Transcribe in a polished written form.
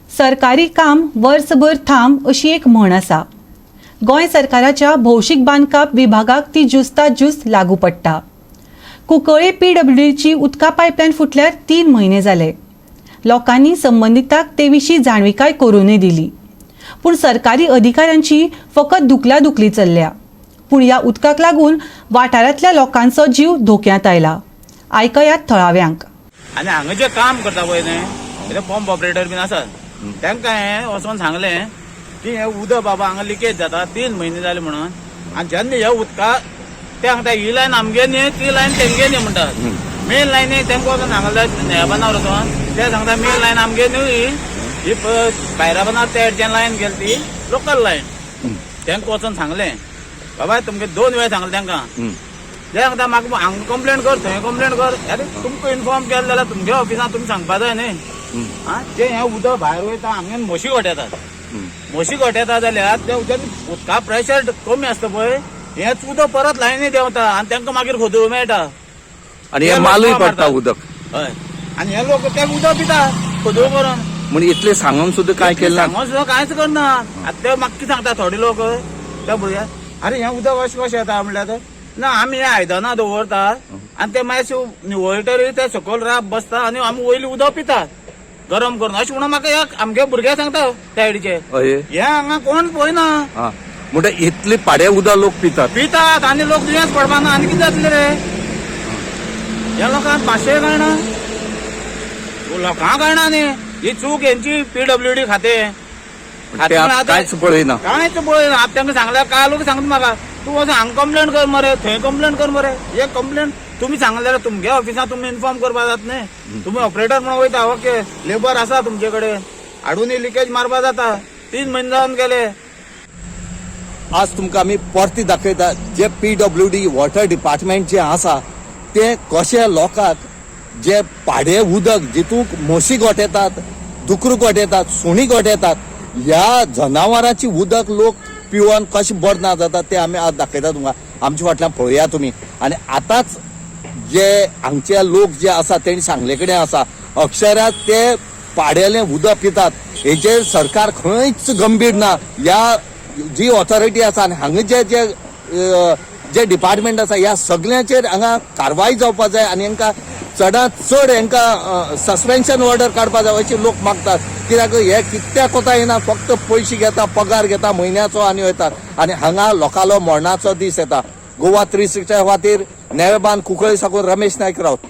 सरकारी काम वर्सभर थांब अशी एक म्हण आसा. गोंय सरकाराच्या भौशीक बांदकाम विभागाक ती ज्युस्ता ज्युस्त लागू पडटा. कुंकळ्ळे पीडब्ल्यूडीची उदका पायपलायन फुटल्यार 3 म्हयने जाले. लोकांनी संबंदिताक ते विशीं जाणविकाय करूनय दिली, पूण सरकारी अधिकाऱ्यांची फकत धुकला धुकली चल्ल्या. पूण ह्या उदकाक लागून वाठारांतल्या लोकांचो जीव धोक्यांत आयला. आयकयात थळाव्यांक. आनी हांगा जे काम करता पळय न्ही, ते पंप ऑपरेटर बीन आसात, तांकां हांवें वचोन सांगलें की हें उदक बाबा हांगा लिकेज जाता, 3 म्हयने जाले म्हणून. आनी जेन्ना हे उदका ते सांगता, ही लायन आमगे न्ही, ती लायन तेंगे न्ही म्हणटात. मेन लायन तांकां वचोन सांगलें न्हयाबानार वचोन, ते सांगता मेन लायन आमगे न्हू ही, ही भायराबानार त्या सायडच्यान लायन गेली, ती लोकल लायन. तांकां वचोन सांगलें, बाबा तुमगे दोन वेळा सांगलें तांकां. ते सांगता म्हाका हांगा कंप्लेन कर, थंय कंप्लेन कर. अरे, तुमकां इन्फॉर्म केलें जाल्यार तुमगे ऑफिसान तुमी सांगपा जाय न्ही. आं, जे हें उदक भायर वयता, हांगा म्हशी गोठेतात. म्हशी गोठेता जाल्यार ते उदक उदका प्रेशर कमी आसता पळय, हेंच उदक परत लायनी देंवता आनी तांकां मागीर खोदूळ मेळटा. आणि हे हे लोक मालूय मारतात. पडटा उदक. हय, आनी हे लोक ते उदक पिता खोदूळ करून. म्हणजे इतले सांगून सुद्धा काय केलं ना? सांगून सुद्दां कांयच करना. आतां ते म्हाका कितें सांगता थोडे लोक, ते भुरगे, अरे, हें उदक अशें कशें येता म्हणल्यार, ना, आमी हे आयदनां दवरतात आनी ते मागीर निवळटरी ते सकयल राब बसता आनी आमी वयलें उदक पितात गरम करून, अशें म्हणून म्हाका एक आमगे भुरगे सांगता सायडीचे. हे हांगा कोण पळयना. हा, म्हणजे इतले पाडे उदक लोक पितात. पितात आनी लोक दुयेंस पडपाना आनी कितें जातलें रे ह्या लोकांक? पांचशे कळना, लोकांक कळना न्ही. ही चूक हेंची, पीडब्ल्यूडी खातें. ते आत कांयच पळयना. कांयच पळयना. आतां तांकां सांगल्यार कालूच सांगता म्हाका, तूं वचून हांगा कंप्लेन कर मरे, थंय कंप्लेन कर मरे. एक कंप्लेन तुमी सांगले जाल्यार तुमगे ऑफिसान तुमी इन्फॉर्म करपा जात न्ही. तुमी ऑपरेटर म्हणून वयता, ओके, लेबर आसा तुमचे कडेन, हाडून लिकेज मारपा जाता. 3 म्हयने जावन गेले. आज तुमकां आमी परती दाखयता, जे पीडब्ल्यूडी वॉटर डिपार्टमेंट जे आसा ते कशे लोकांक जे पाडे उदक, जितूंक म्हशी गोठेतात, दुकरू गोठेतात, सुणी गोठेतात, ह्या जनावरांची उदक लोक पिवन कशें बरें ना जाता ते आमी आज दाखयता तुमकां. आमच्या फाटल्यान पळोवया तुमी. आनी आतांच जे हांगचे लोक जे आसा तेणी सांगले कडेन आसा, अक्षरात ते पाडेले उदक पितात. हेजेर सरकार खंयच गंभीर ना. ह्या जी ऑथॉरिटी आसा आनी हांगा जे जे अ, जे डिपार्टमेंट आसा, ह्या सगळ्यांचेर हांगा कारवाय जावपा जाय आनी हांकां चडांत चड हांकां सस्पेन्शन ऑर्डर काडपा जाय अशें लोक मागतात. कित्याक हे कित्याक कोता येना, फक्त पयशे घेता, पगार घेता म्हयन्याचो आनी वयतात आनी हांगा लोकांलो मरणाचो दीस येता. गोवा 360 खातीर नेवेबान कुंकळी साकून रमेश नायक रावत.